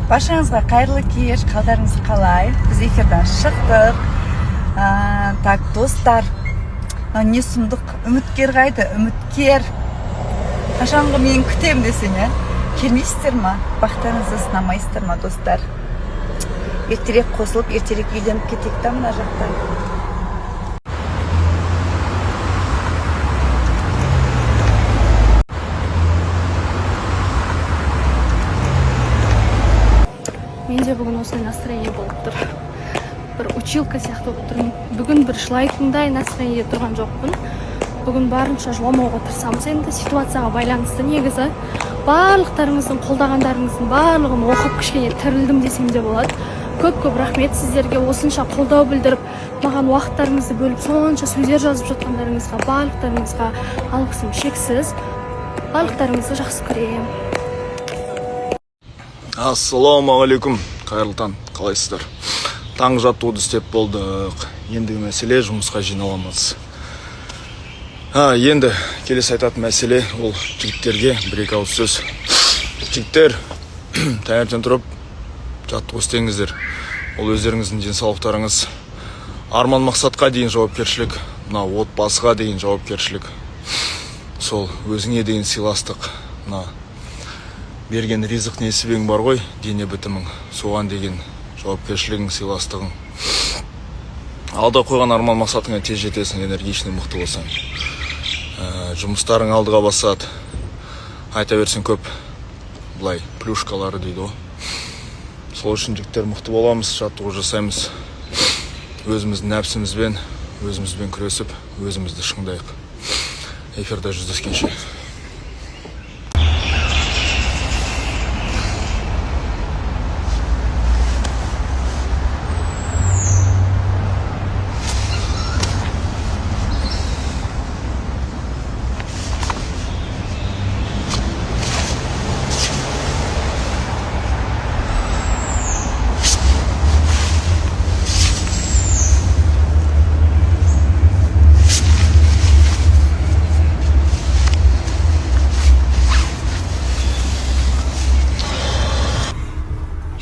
Баршаңызға қайырлы кеш! Қалдарыңыз қалай? Біз эфирден шықтық. Так, достар, мынау не сұмдық? Үміткер қайда? Үміткер қашанғы мен күтемін десең, иә, келмейсіздер ма? Бақтарыңызды сынамайсыздар ма, достар? Ертерек қосылып, ертерек үйленіп кетейік та мына жақта. Менде бүгін осындай настроение болып тұр, бір училка сияқты болып тұрмын бүгін. Бір жылайтындай настроениеде тұрған жоқпын бүгін. Барынша жыламауға тырысамыз енді, ситуацияға байланысты. Негізі барлықтарыңыздың қолдағандарыңыздың барлығын оқып, кішкене тірілдім десем де болады. Көп көп рахмет сіздерге, осынша қолдау білдіріп, маған уақыттарыңызды бөліп, сонша сөздер жазып жатқандарыңызға. Барлықтарыңызға алғысым шексіз, барлықтарыңызды жақсы көремін. Ассалаумағалейкум, қайырлы таң! Қалайсыздар? Таңғы жаттығуды істеп болдық, ендігі мәселе жұмысқа жиналамыз. Енді келесі айтатын мәселе, ол жігіттерге бір екі ауыз сөз. Жігіттер, таңертең тұрып жаттығу істеңіздер. Ол өздеріңіздің денсаулықтарыңыз, арман мақсатқа дейін жауапкершілік, мына отбасыға деген жауапкершілік, сол өзіңе деген сыйластық, мына берген ризық несібең бар ғой, дене бітімің, соған деген жауапкершілігің, сыйластығың. Алда қойған арман мақсатыңа тез жетесің, энергичный, мықты болсаң. Жұмыстарың алдыға басады. Айта берсең, көп былай плюшкалары дейді ғой. Сол үшін, жігіттер, мықты боламыз, жаттығу жасаймыз, өзіміздің нәпсімізбен өзімізбен күресіп, өзімізді шыңдайық. Эфирде жүздескенше!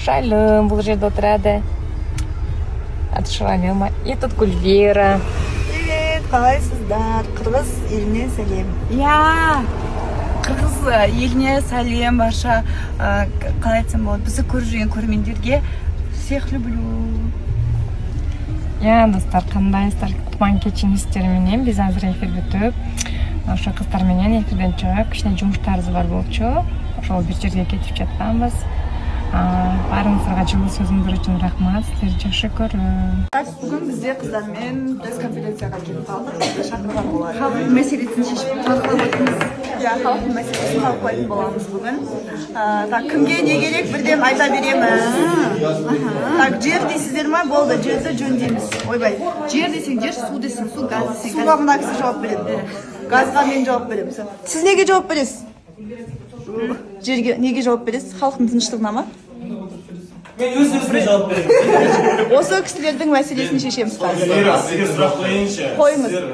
Шалым бұл жерде отырады. Аты Шалыма. И тут Гульвера. Привет, қалайсыздар? Қырғыз еліне сәлем! Иә, қырғыз еліне сәлем! Барша, қалай айтсам болады, бізді көріп жүрген көрермендерге всех люблю. Иә, достар, кандайсыздар? Кутман кечиңиздер менен! Биз азыр эфир бүтүп, ошо кыздар менен эфирден чыгып, кичине жумуштарыбыз бар болчу, ошол бир жерге кетип жатканбыз. Баарыңыздарга жылуу сөзүңүздөр үчүн рахмат, сиздерди жакшы көрөм. Так, бүгін бізде қыздармен пресс-конференцияға келіп қалдық. Шақырған болатын. Халық мәселесін шешіп, талқылап отырмыз. Иә, халықтың мәселесін талқылайтын боламыз бүгін. Так, кімге не керек, бірден айта береміз. Так, жер дейсіздер ма? Болды, жерді жөндейміз. Ойбай, Жер десең жер, су десең су, газ десең газ. Суға мына кісі жауап береді. Газға мен жауап беремін. Сіз неге жауап бересіз? Жерге неге жауап бересіз? Халықтың тыныштығына ма? Мен өз өзіме жауап беремін. Осы кісілердің мәселесін шешеміз қазір. Вера, сізге сұрақ қояйыншы. Қойыңыз. Сіздер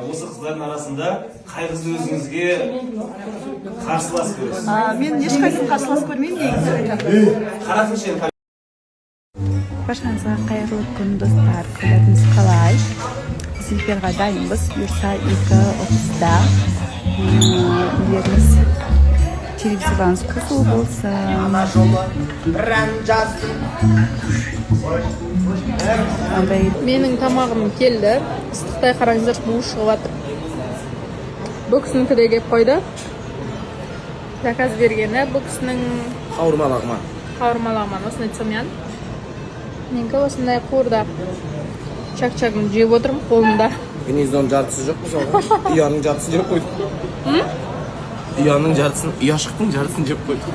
осы қыздардың арасында қай қызды өзіңізге қарсылас көресіз? Мен ешқайсысын қарсылас көрмеймін негізі. Қарасыншы енді. Баршаңызға қайырлы күн, достар! Қалдарыңыз қалай? Біз эфирға дайынбыз, бұйырса, 2:30-да. Үйлеріңіз, телевизорларыңыз қосулы болсын. Андай. Менің тамағым келді, ыстықтай, қараңыздар, буы шығып жатыр. Бұл кісінікі де келіп қойды, заказ бергені бұл кісінің. Қауырма лағман. Қауырма лағман, осындай цумян. Менікі осындай қуырдақ. Чак-чагын жеп отырмын қолымда. Гнездоның жартысы жоқ мысалға. Ұяның жартысын жеп қойдық. Ұяның жартысын, ұяшықтың жартысын жеп қойдық.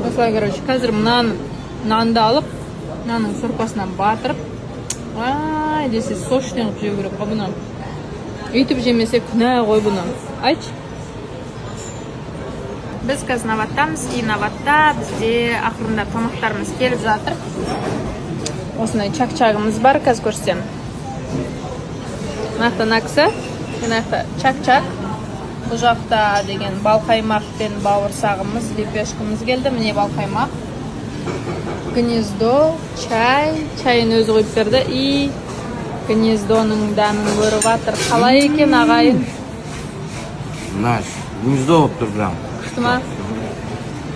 Осылай, короче, қазір мынаны, нанды алып, мынаның сорпасына батырып, ай десе, сочный қылып жеу керек қой бұны. Өйтіп жемесе, күнә ғой бұны, айтшы. Біз қазір Наваттамыз, и Наватта бізде ақырындап тамақтарымыз келіп жатыр. Осындай чак-чагымыз бар, қазір көрсетемін. Мына жақта мына кісі, мына жақта чак-чак, бұл жақта деген балқаймақ пен бауырсағымыз, лепешкамыз келді. Міне, балқаймақ. Гнездо, чай, чайын өзі құйып берді и гнездоның дәмін көріп жатыр. Қалай екен, ағайын? Наш гнездо болып тұр прям. Күшті ма?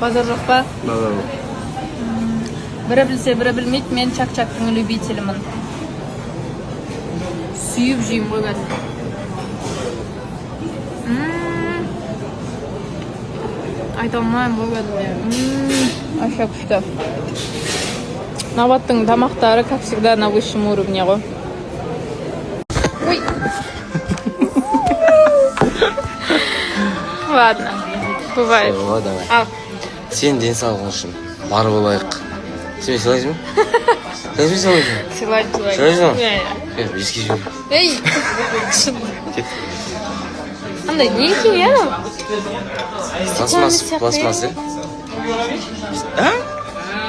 Базар жоқ па? Базар жоқ. Бірі білсе, бірі білмейді, мен чак-чактың любителімін. Сүйіп жеймін ғой кәдімгі. Айта алмаймын ғой кәдімгі. Вообще күшті. Наваттың тамақтары, как всегда, на высшем уровне ғой. Ой. Ладно, бывает. О, давай. Ал. Сенің денсаулығың үшін бар болайық. Сен мені сыйлайсың ба? Сыйлайсың ба, сыйлайсың ба? Сыйлаймын, сыйлаймын. Сыйлайсың ба? Иә, иә. Е, беске жібер. Ей! Андай не екен, иә, анау? Пластмасс, сияқты, пластмасс, иә? А?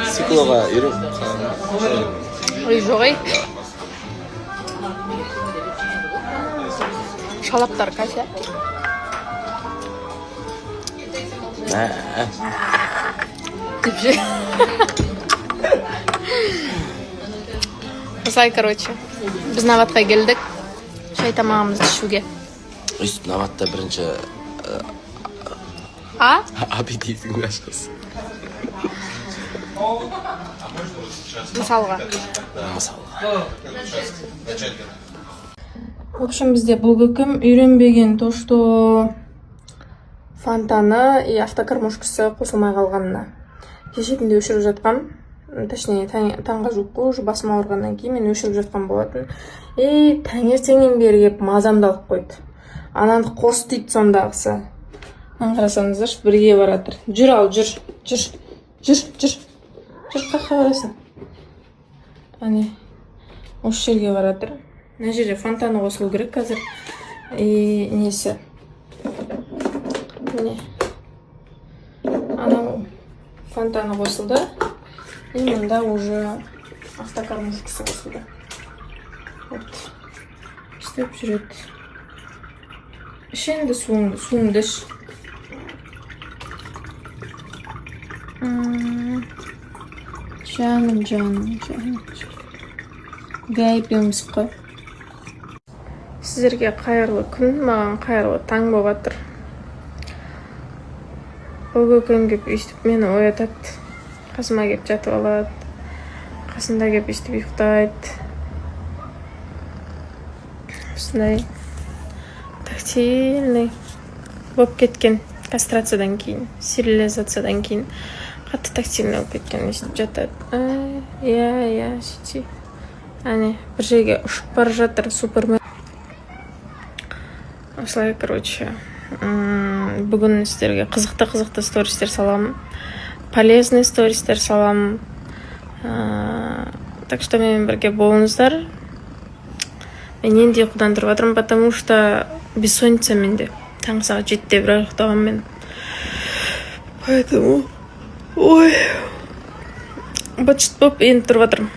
Стеклоға үйрен. Ой, жоқ, ей. Шалаптар кайф, иә? Ә, Деп ше. Осылай, короче. Біз Наватқа келдік. Шай тамағымызды ішуге. Өйстіп Наватта бірінші А? аппетитің ашқысы. Мысалға. Мысалға. В общем, бізде бұл көкем үйренбеген то, что фонтаны и автокормушкасы қосылмай қалғанына. Кеше түнде өшіріп жатқам, точнее, таңға жуық қой, уже басым ауырғаннан кейін мен өшіріп жатқан болатын. И таңертеңнен бері келіп мазамды алып қойды. Ананы қос дейді сондағысы. Мына қарасаңыздаршы, бірге баратыр. Жүр ал, жүр, жүр, жүр, жүр. Жүр, қаққа барасың? Әне, осы жерге баратыр. Мына жерде фонтаны қосылу керек қазір. И несі? Міне. Анау фонтаны қосылды. И мында уже автокормушкасы қосылды. Вот. Істеп жүреді. Іш енді суыңды, суыңды іш. Жаным, жаным, жаным. VIP мысық қой. Сіздерге қайырлы күн, маған қайырлы таң болып жатыр. Бұл көкем келіп өйстіп мені оятады. Қасыма келіп жатып алады. Қасымда келіп өйстіп ұйықтайды. Осындай тактильный болып кеткен кастрациядан кейін, стерилизациядан кейін қатты тактильный болып кеткен, өйстіп жатады. Ай, иә, иә, сөйтсе. Әне, бір жерге ұшып бара жатыр супермен. Осылай, короче, бүгін сіздерге қызықты-қызықты стористер саламын. Полезный стористер саламын. Так что менімен бірге болыңыздар. Мен енді ұйқыдан тұрып жатырмын, потому что бессонница менде. Таңғы сағат 7-де бір ұйықтағанмын мен. Поэтому, ой, быт-шыт болып енді тұрып жатырмын.